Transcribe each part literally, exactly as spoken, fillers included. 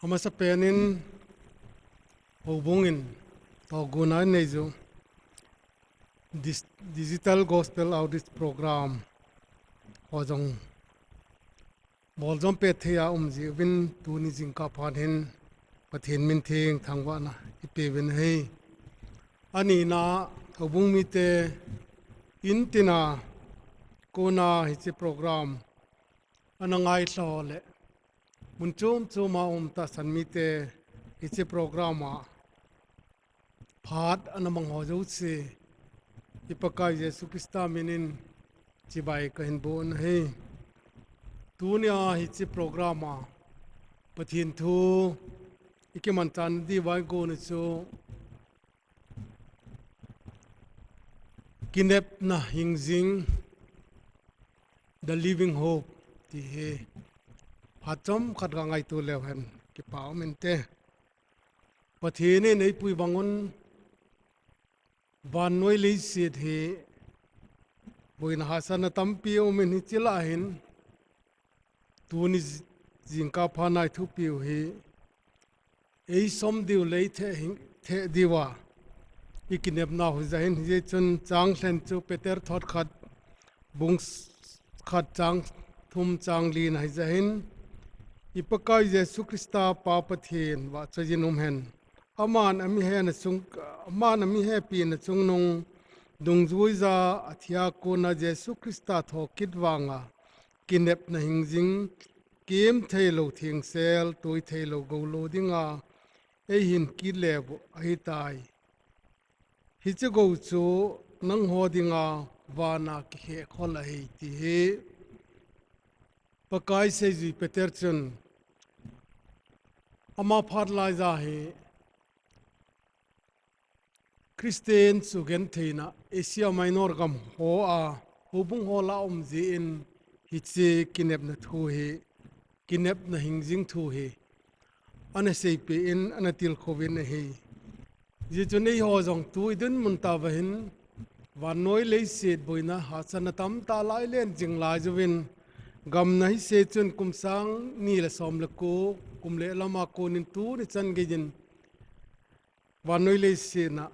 Amasapen in houbung in tohgon a nei u Digital Gospel Outreach Program ho jong boljom pet thei a um jiuvin tuni jingkah phat hin Pathen min theng thangvahna ipeuvin ahi. Anina houbung mite in tina kona hiche program ana ngailha le mun chom chom a um tahsan mite hiche program a phat ana mang ho jouse i Pakai Jesu Christa minin chibai kahin bol ahi. Tunia hiche program a Pathen thu ikimanchah diuva igonu chu Kinepna Hingjing, The Living Hope ti hi phat chomkhat ga ngaito leu hen kipa um inte. Pathen in eipui bang un vannoi leiset hi boina hahsatna tampi um in hiche lah hin tuni jingkah phat a ithupiu hi eisom diu le itheh diuva ikinepnau hijeh hin, hijeh chun chang lhen chu Peter thot khat bung khat chang thum chang lina hijeh hin, i Pakai Jesu Christa Pa Pathen vahchoiyin umhen. Aman ami hepina chungnung dungjuija athia kona Jesu Christa thokit vanga kinepna hingjing, kem theilou thengsel, toi theilou goulo dinga eihin kit leu ahitai. Hiche gou chu nangho dinga vana kikhehkhol ahi ti hi Pakai seijui Peter chun ama phat laiya hi Christian sugentheina Asia Minor gam hoa houbung ho lah a um jeh in hiche kinepna thu hi, kinepna hingjing thu hi ana seipeh in ana tilkhouvin ahi. Hijeh chun eiho jong tu idinmun tauva hin vannoi leiset boina hahsatna tamtah lai len jing lai uvin, gamna hise chun kum sang ni le som le ko, kum leh lama konin tuni chan geiyin vannoi leiset a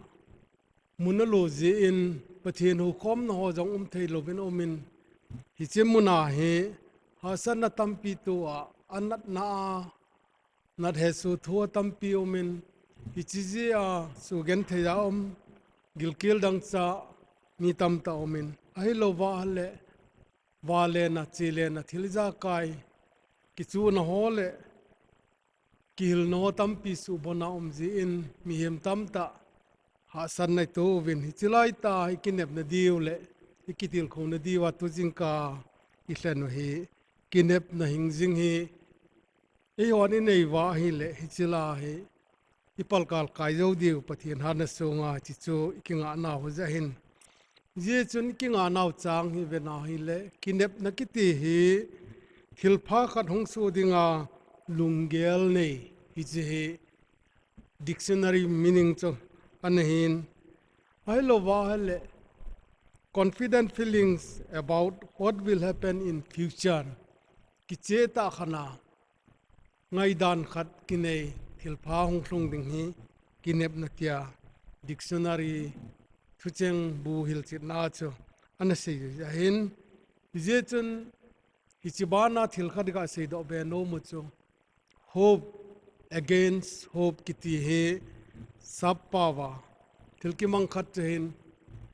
mun alo jeh in Pathen houkhomna ho jong um theilouvin aumin, hiche muna hi hahsatna tampi toh a, anatna a nat hesoh thua tampi umin, hiche jeh a sugenthei a um, gilkel dangchah mi tamtah umin, ahilouva ahile valena chelena thil ijakai kichuhna ho le kihilna ho tampi suhbona um jeh in mihem tamtah hahsatna itoh uvin, hiche laitah a ikinepna diu le ikitilkhouna diuva tu jingkah ilhen u hi kinepna hingjing hi eihon inei uva ahile hiche lah a hi ipalkal kai jou diu Pathen hatna sunga hiche chu ikingahnau hijeh hin. Hijeh chun ikingahnau chang hi vena ahile kinepna kiti hi thilpha khat hung soh dinga lunggel nei hiche hi dictionary meaning chu ana hin, ahilouva ahile confident feelings about what will happen in future, kichehtah khat a ngaidan khat kinei, thilpha hung lhung ding hi kinepna tia dictionary thucheng bu hilchetna chu ana seijui ahin. Hijeh chun hiche bana thil khat gaseidoh be nom u chu hope against hope kiti hi sappao a thil kimang khat chu hin,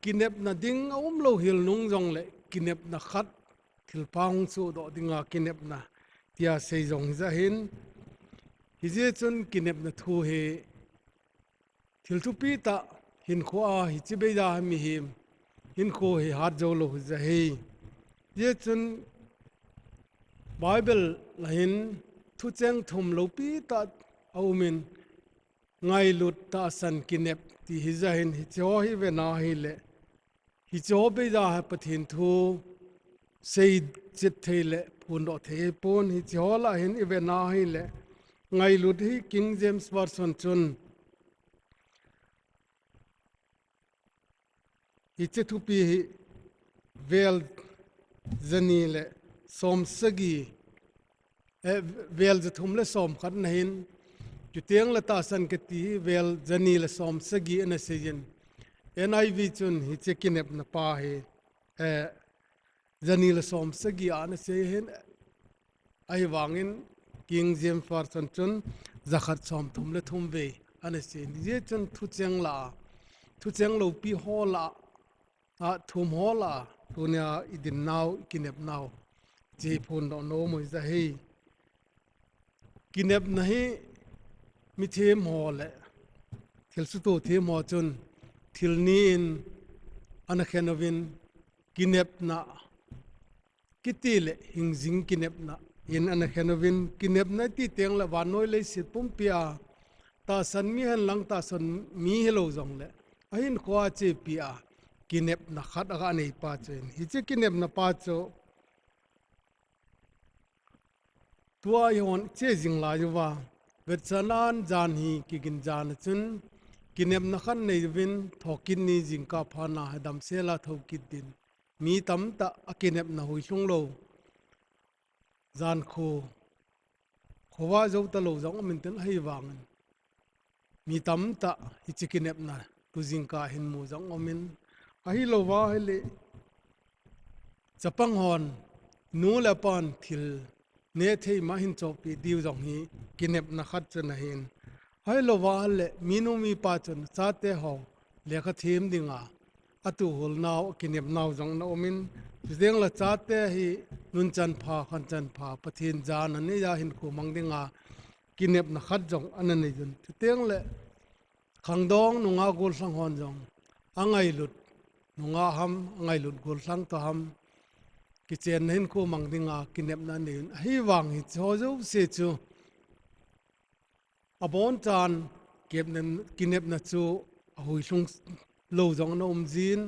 kinepna ding aumlou hel nung jongle kinepna khat, thilpha hung sohdoh dinga kinepna tia sei jong hijeh hin. Hijeh chun kinepna thu hi thil thupi tah, hinkhoa hiche beija mihem hinkho hi hat joulou hijeh hi. Hijeh chun Bible a hin thucheng thum loupi tah aumin, ngailut, tahsan, kinep ti hijeh hin, hicheho hi vena ahile hicheho beija hi Pathen thu seichet thei le phondoh thei ahipon, hicheho lah a hin ivena ahile ngailut hi King James Version chun hiche thupi hi vel jani le somsagi, vel jathum le somkhat na hin Chuteng le tahsan kiti hi vel jani le som sagi ana seiyin. N I V chun hiche kinepna pa hi, eh, jani le som sagi ana sei hin, ahivangin King James Version chun jakhat som thum le thum vei ana sei. Hijeh chun thucheng la, thucheng lopi ho la, a thum ho la, tunia i din nau, i kinep nau, hiche phondoh nom u hi ahi. Kinepna hi mithem ho le thilsuto them ho chun thil ni in ana khen uvin, kinepna kiti le hingjing kinepna in ana khen uvin, kinepna ti teng le vannoi leiset pumpi a tahsan mi hen lang tahsan mi hilou jong le ahinkhoa chepi a kinepna khat aga nei pa chu ahin. Hiche kinepna pa chu tua i hon che jing lai uva, vetsahnan jan hi kigin jan a chun kinepna khat nei uvin, thokit ni jingkah phat na hi damsel a thokit din. Mi tamtah a kinepna huilhung lou, jan kho, khovah jou talou jong um intin ahivangin mi tamtah hiche kinepna tu jingkah hin mu jong um in, ahilouva ahile chapang hon nu le pan thil neh thei ma hin chohpeh diu jong hi kinepna khat chu ahin. Ahilouva ahile minu mipa chun chate ho lekha them dinga atuhol nau, akinep nau jong ana um in, chuteng le chate hi nunchan pha, khanchan pha, Pathen jana neiya hinkho mang dinga kinepna khat jong ana nei uvin. Chuteng le khangdong nungah gollhang hon jong angailut nungah ham, angailut gollhang toh ham, kichenna hinkho mang dinga kinepna nei uvin. Ahivang hiche ho jouse chu abonchan kinepna, kinepna chu ahuilhung lou jong ana um jin,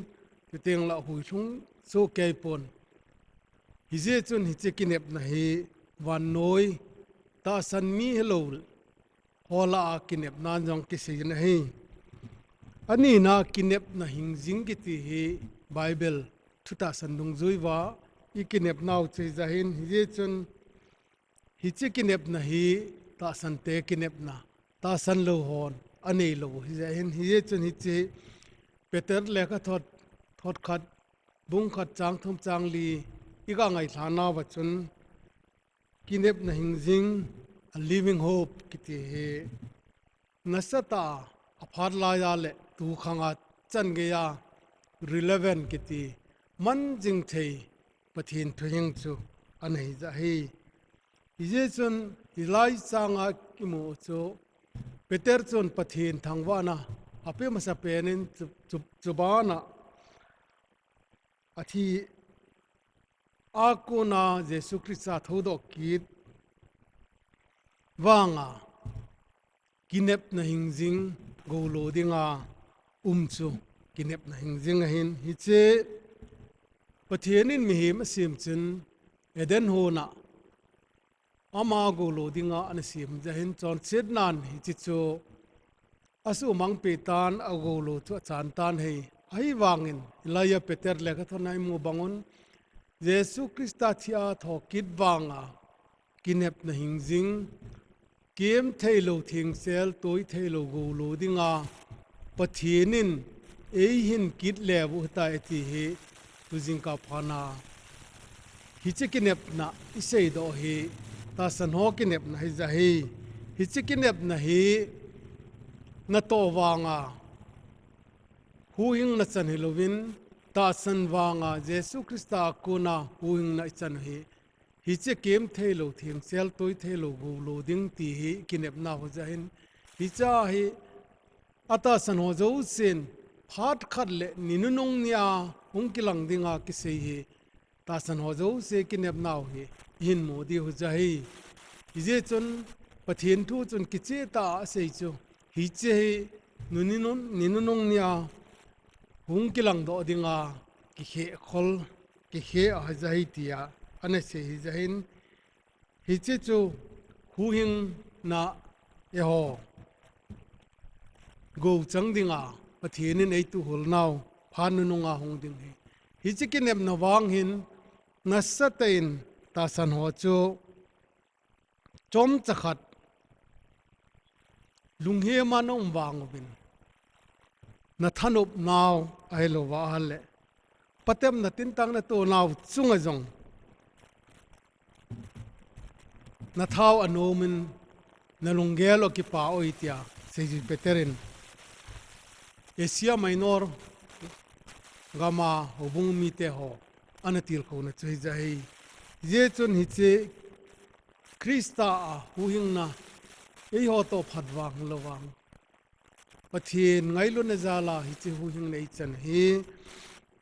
chuteng le ahuilhung soh kei pon. Hijeh chun hiche kinepna hi vannoi tahsan mi hilou ho lah a kinepna jong kisei in ahi. Anina kinepna hingjing kiti hi Bible thutahsan dungjui uva i kinep nau chu ahi jeh in, hijeh chun hiche kinepna hi tahsan te kinepna, tahsan lou hon anei lou u ahi jeh in, hijeh chun hiche Peter lekhathot, thot khat, bung khat chang thum chang li i ga ngailha nauva chun kinepna hingjing, a living hope kiti hi nasatah a aphat laiya le tukhang a chan geiya relevant kiti man jing thei Pathen thuhing chu ana hi jeh ahi. Hijeh chun hilai chang a kimu chu Peter chun Pathen thangvahna ape masapen in chu, chu, chuban a athi a kona Jesu Christa thoudoh kit vanga kinepna hingjing goulo dinga um chu kinepna hingjing ahin. Hiche Pathen in mihem asem chun Eden hon a ama goulo dinga ana sem jeh in, chonsetnan hiche chu asuhmang peh tan, agoulo chu achan tan ahi. Ahivangin hilaiya Peter lekhathot a imu bang un, Jesu Christa thia thokit vanga kinepna hingjing, kem theilou, thengsel toi theilou goulo dinga Pathen in eihin kit leu ahitai ati hi tu jingkah phat na hiche kinepna i seidoh hi tahsan ho kinepna ahi jeh ahi. Hiche kinepna hi natoh vanga huhhingna chan hilouvin, tahsan vanga Jesu Christa a kona huhhingna i chan u hi, hiche kem theilou, thengsel toi theilou goulo ding ti hi kinepna u ahi jeh in, hiche hi atahsan ho jousen phat khat le ni nunung nia hung kilang dinga kisei hi tahsan ho jouse kinepnau hi ihin mu diu ahi jeh ahi. Hijeh chun Pathen thu chun kicheh tah a asei chu, hiche hi ni nunung, ni nunung nia hung kilangdoh dinga kikhehkhol, kikheh ahi jeh ahi tia ana sei ahi jeh in, hiche chu huhhingna eiho gou chang dinga Pathen in eituhol nau phat nununga hung ding ahi. Hiche kinepna vang hin nasatah in tahsan ho chu chomcha khat lunghema na um vang uvin, na thanop nau ahilou va ahile, patepna tintang na to nau chunga jong na thau anomin, na lunggel u akipa oi tia seijui Peter in Asia Minor gama houbung mite ho ana tilkhouna chu hijeh ahi. Hijeh chun hiche Christa a huhhingna eiho toh phat vang lou vang, Pathen ngailutna jal a hiche huhhingna eichan hi,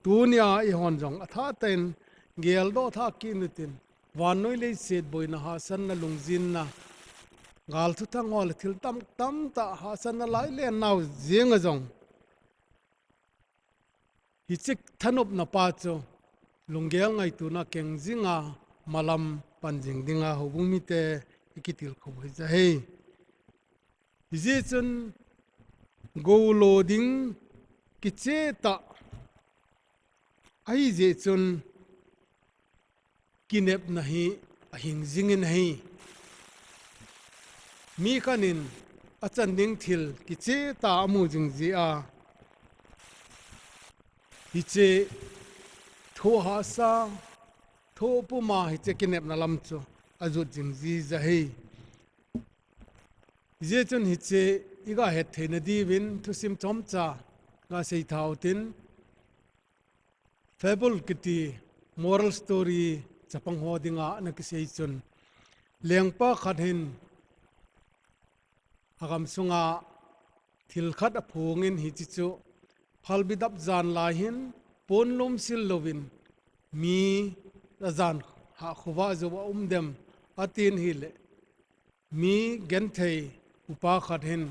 tunia eihon jong athah tah in geldoh thah kit utin, vannoi leiset boina, hahsatna, lungjinna, gal thuthang ho le thil tam, tamtah hahsatna lai len nau jenga jong, hiche thanopna pa chu lunggel ngaitona keng jinga malam pan jing dinga houbung mite ikitilkhou u hijeh ahi. Hijeh chun gou lo ding kicheh tah ahijeh chun kinepna hi ahing jingin ahi. Mi khat in achan ding thil kicheh tah amu jing jeh a, hiche thoh hahsa, thoh puma hiche kinepna lam chu ajot jing jiji ahi. Hijeh chun hiche iga hetthei na diuvin thusim chomcha gasei tha utin, fable kiti moral story chapang ho dinga ana kisei chun, lengpa khat hin agam sunga thil khat aphongin, hiche chu phalbi dap jan lai hin pon lum sil louvin mi ajan hah khovah jou a um dem atin ahile, mi genthei upa khat hin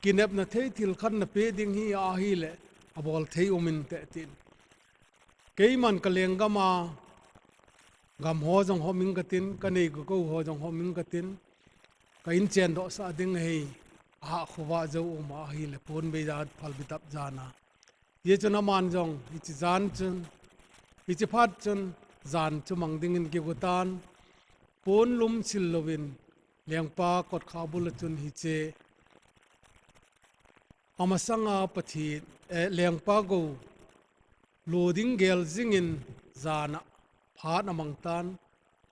kinepna thei thil khat napeh ding hi ahile abol thei um inte atin. Keiman ka lenggam a gam ho jong hom ing katin, ka nei ka gou ho jong hom ing katin, ka inchen doh sah ding ahi, ahah khovah jou um ahile pon bei jan phalbi dap jan a. Hijeh chun aman jong hiche jan chun, hiche phat chun jan chu mang dingin kigo tan, pon lum sil louvin lengpa kotkha bul a chun hiche amasanga Pathen, eh, lengpa gou lo ding gel jingin jan a phat amang tan,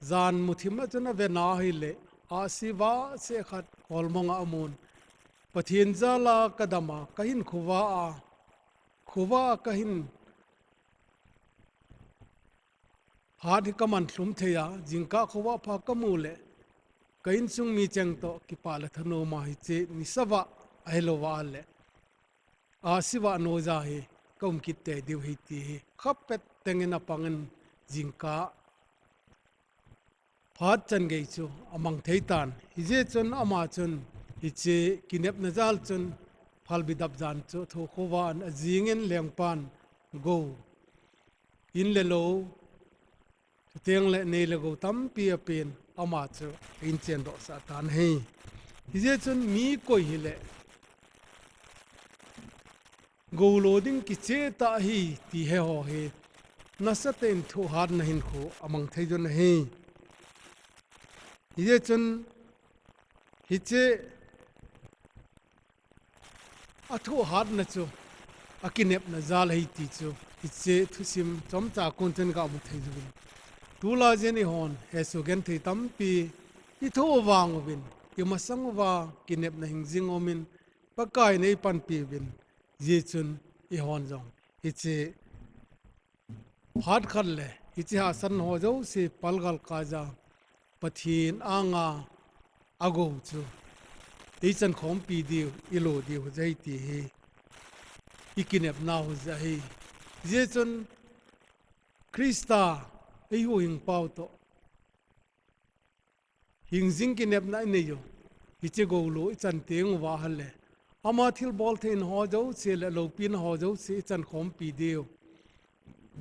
jan muthim a chun aven ahile, ahsi vah seh khat kolmong a amun. Pathen jal a kadam a, kahin khovah a, khovah a kahin phat hi kaman lhum thei a, jingkah khovah pha kamu le, ka insung mi cheng toh kipah le thanom a hiche nisa vah ahilou va ahile, ahsi vah noiya hi ka um kit tei diu ahi ti hi khapet tengin apangin jingkah phat chan gei chu amang thei tan. Hijeh chun ama chun hiche kinepna jal chun phalbi dap jan chu thoh khovah in ajingin lengpan gou, in le lou, chuteng le nei le gou tampi apen, ama chu inchen doh sah tan ahi. Hijeh chun mi koi hile gou lo ding kicheh tah ahi ti he ho hi nasatah in thohhatna hinkho amang thei jun ahi. Hijeh chun hiche athohhatna chu akinepna jal ahi ti chu hiche thusim chomcha kon chun gamu thei uvin. Tulai jen eihon hesoh genthei tampi ithoh vang uvin, imasang uva kinepna hing jing umin, Pakai in eipanpi uvin, hijeh chun eihon jong hiche phat khat le hiche hahsatna ho jouse palgal kaiya Pathen anga agou chu eichan khompi diu, ilo diu hijeh ahi ti hi ikinepna hijeh ahi. Hijeh chun Christa eihuhhing pau toh hingjing kinepna inei u, hiche gou lo ichan teng uva ahile, ama thilbol theina ho jouse le loupina ho jouse ichan khompi diu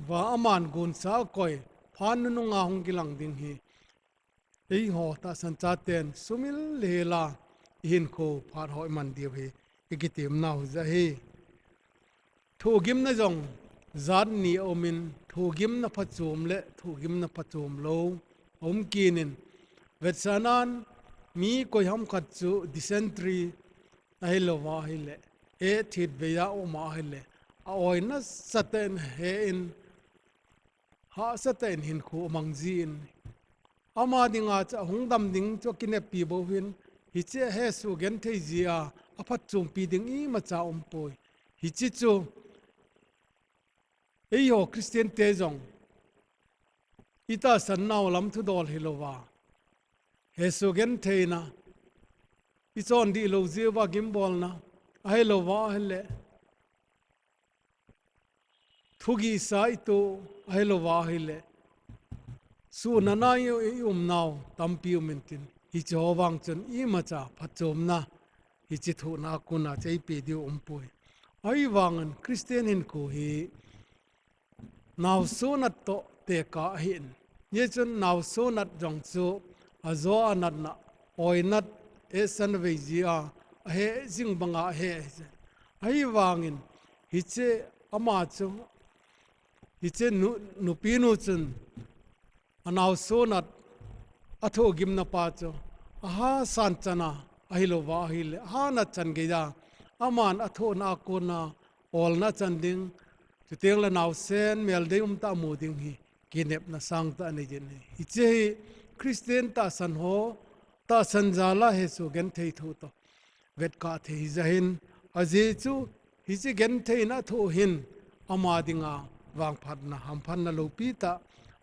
va aman gonsa akoi phat nunung a hung kilang ding hi eiho tahsan chaten sumil le hel a ihinkho phat ho iman diu hi ikitemna hijeh ahi. Thohgimna jong jat ni aumin, thohgimna phachom le thohgimna phachom lou aum kit in, vetsahnan mi koiham khat chu dysentery ahilouva ahile, eh, thit vei a um ahile, a-oi nasatah in he in, hahsatah in hinkho amang jin, ama dinga chu ahung dam ding chu akineppi bou hin, hiche ahesoh genthei jeh a aphatchompi ding imacha umpoi. Hiche chu eiho Christian te jong itahsan nau lam thudol hilouva, hesoh gentheina, ichon dihlou jeh uva gimbolna, ahilouva ahile, thugihsa itoh, ahilouva ahile, suhnana i-umnau tampi um intin, hiche ho vang chun imacha phatchomna hiche thohna a kona chu eipeh diu umpoi. Ahivangin Christian hinkho hi naoso nat toh tekah ahin, hijeh chun naoso nat jong chu ajo a natna, oi nat, ehsan vei jeh a ahe jing banga ahe ahi. Ahivangin hiche ama chu, hiche nu, nupinu chun anaoso nat athohgimna pa chu ahasan chana, ahilouva ahile, ahanat chan geiya aman athohna a kona olna chan ding, chutengle naosen meldei umtah amu ding hi kinepna sangtah anei jin ahi. Hiche hi Christian tahsan ho, tahsan jal a hesoh genthei thoh toh vetkah thei hija hin, ajeh chu hiche gentheina thoh hin ama dinga vangphatna, hamphatna loupi tah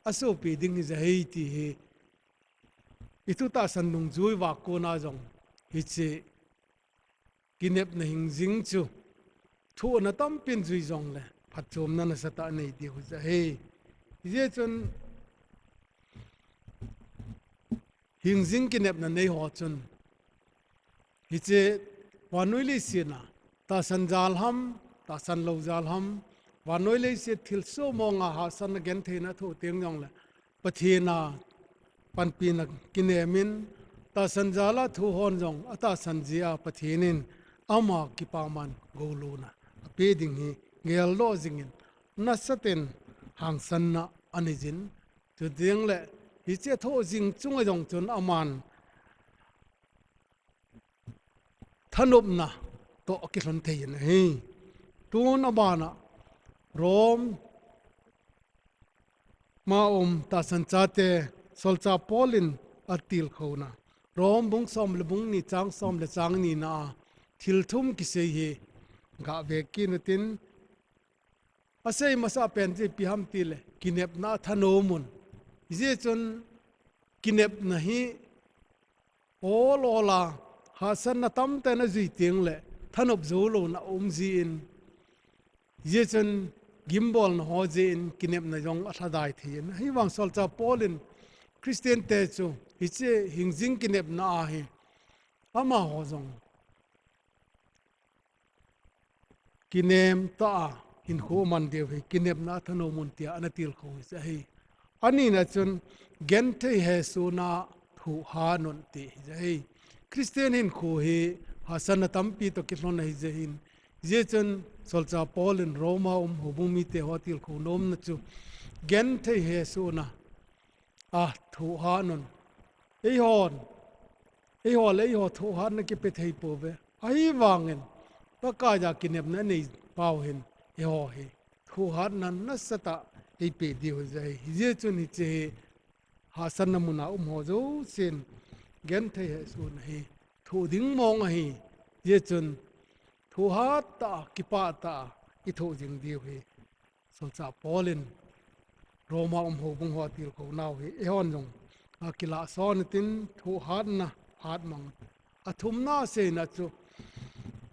asohpeh ding hija hi ti hi ithu tahsan nungjui uva kona jong hiche kinepna hingjing chu thohna tampin jui jongle phatchomna nasatah anei diu hija hi. Hijeh chun hingjing kinepna neiho chun hiche vannoi leiset a tahsan jal ham, tahsan lou jal ham, vannoi leiset thilsoh monga hahsatna gentheina thoh teng jongle, Pathen a panpina kinemin, tahsan jal a thoh hon jong atahsan jeh a Pathen in ama kipaman gouluna apeh ding hi geldoh jingin, nasaten hangsanna anei jin. Chutengle hiche athoh jing chunga jong chun aman thanopna toh akilhon thei in ahi. Tun abana Rome a um tahsan chate solchah Paul in atilkhouna, Rome bung som le bung ni, chang som le chang nina a thil thum kisei hi gave kit utin, asei masa pen chu ipi ham tile, kinepna a thanom un. Hijeh chun kinepna hi ol ol a hahsatna tamtah in ajui tengle thanop joulouna aum jin, hijeh chun gimbolna ho jeh in kinepna jong alhadai thei in, ahivang solchah Paul in Christian te chu hiche hingjing kinepna a hi amaho jong kinem tah a hinkho aman diu hi kinepna a thanom un tia ana tilkhou hija hi. Anina chun genthei hesohna thohhat un ti hija hi. Christian hinkho hi hahsatna tampi toh kilhon ahija hin, hijeh chun solchah Paul in Rome a um houbung mite ho atilkhou nomna chu genthei hesohna a thohhat un. Eihon, eiho le eiho thohhatna kipe thei pouve. Ahivangin Pakaiya kinepna nei pau hin eiho hi thohhatna nasatah eipeh diu hija hi. Hijeh chun hiche hi hahsatna muna um ho jousen genthei hesohna hi thoh ding mong ahi. Hijeh chun thohhat tah, kipah tah a ithoh jing diu hi solchah Paul in Rome a um houbung ho atilkhou nau hi eihon jong akilah son utin, thohhatna hatmang. Athumna aseina chu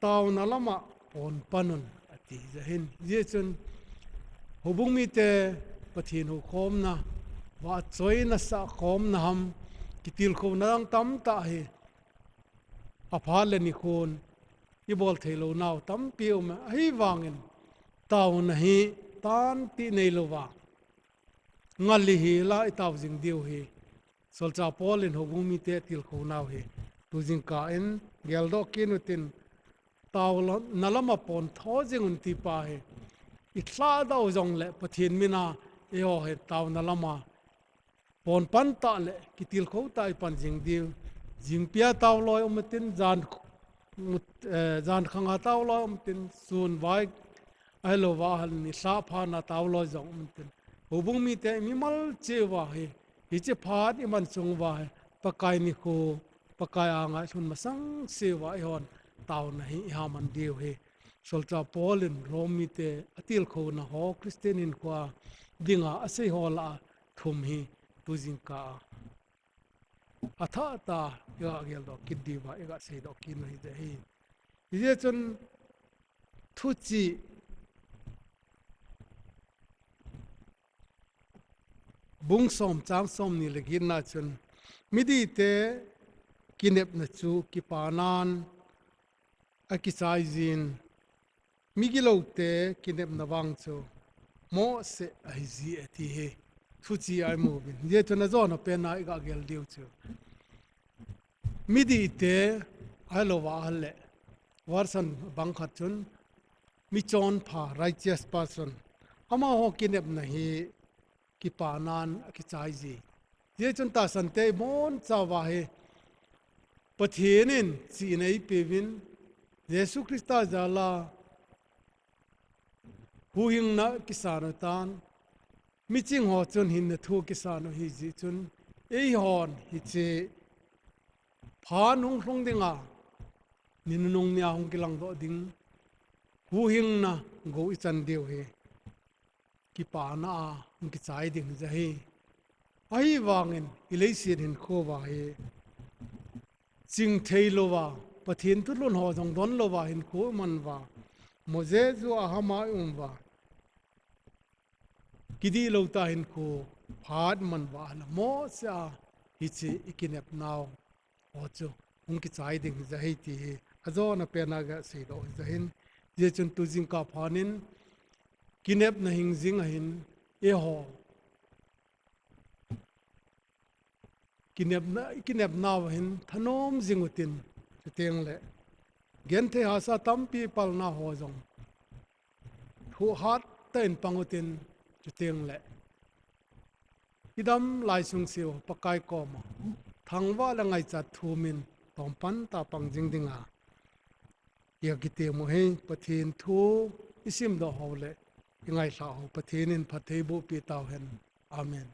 taona lama ponpan un ati hija hin. Hijeh chun houbung mite Pathen houkhomna, vahchoina sahkhomna ham, kitilkhouna dang tamtah hi aphat le nikhon ibol theilou nau tampi aume. Ahivangin taona hi tantih neilouva ngal ihila itao jing diu hi solchah Paul in houbung mite atilkhou nau hi tu jingkah in geldoh kit utin, taona lama pontho jing un ti pa hi ilhahdoh jongle Pathen mina eiho hi taona lama ponpan tah le kitilkhou tah a ipan jing diu. Jingpia taoloi um utin, jan eh, jan khanga taoloi um tin, sun vai, ahilouva ahile nilhah phat na taoloi jong um tin. Houbung mite mimal cheh uva hi, hiche phat iman chung uva hi, Pakai nikho, Pakai anga ilhun masang seuva eihon taona hi ihaman diu hi. Solchah Paul in Rome mite atilkhouna ho Christian hinkhoa dinga asei ho lah a thum hi tujingkah a athah tah a iga geldoh kit diuva iga seidoh kit u ahi jeh hi. Hijeh chun Thuchih bung som chang somni le get na chun, midihte kinepna chu kipanan akichai jin, migiloute kinepna vang chu mohseh ahi ji e ti hi Thuchih a imu uvin. Hijeh chun ajona pen a iga gel diu chu, midihte ahilouva ahile, version bang khat chun michonpha, righteous person, amaho kinepna hi kipanan akichai ji. Hijeh chun tahsante ibonchauva hi Pathen in chihna eipeuvin, Jesu Christa jal a huhhingna kisan u tan, miching ho chun hinna thu kisan u ahi jeh chun, eihon hiche phat hung lhung dinga, ni nunung nia hung kilangdoh ding huhhingna gou ichan diu hi kipana a hung kichai ding ahi. Ahivangin ileiset hinkho uva hi chingthei louva, Pathen thulhun ho jong don louva hinkho iman uva, mojeju a hama ium uva, kidihlou tah hinkho phat iman uva ahile mohseh a hiche ikinepnau ho chu hung kichai ding ahi ti hi ajona pen a iga seidoh ahi. Hijeh chun tujingkah phat in kinepna hing jing ahin, eiho kinepna, ikinepnau ahin thanom jing utin, chuteng le genthei hahsa tampi palna ho jong huhhat tah in pang utin, chuteng le idam lai sung seh u Pakai koma thangvah le ngaichat thum in tompan tah a pang jing dinga iga kitem u ahi. Pathen thu isimdoh ho le ingailhah ho Pathen in phatthei bohpeh tauhen. Amen.